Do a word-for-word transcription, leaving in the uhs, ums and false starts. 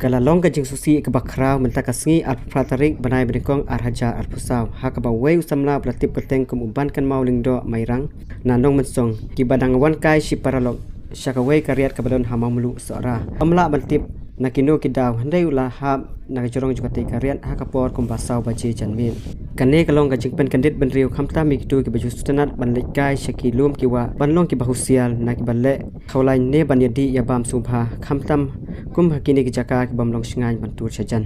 Ka la long ka jingsngewsih kaba khraw mynta ka sngi arphew phra tarik bnai ba nyngkong ar hajar arphew saw, ha kaba uwei u samla ba la tip kyrteng kum u Bankynmaw Lyngdoh Mairang na Nongmynsong, kiba dang wan kai shi paralok sha kawei ka riat kaba don ha Mawmluh Sohra. Ym lah ban tip na kino ki daw hynrei u la hap na ka jrong jong katei ka riat ha ka por kumba saw baje janmiet. Kane ka long ka jingpynkyndit bynriew khamtam ïa kito kiba ju sngewtynnat ban leit kai sha ki lum ki wah ban long kiba husiar na kiba leh khawlaiñ ne ban ïadih ïabam sngewbha, khamtam kum ha kine ki jaka ki bym long shngaiñ ban tur shajan.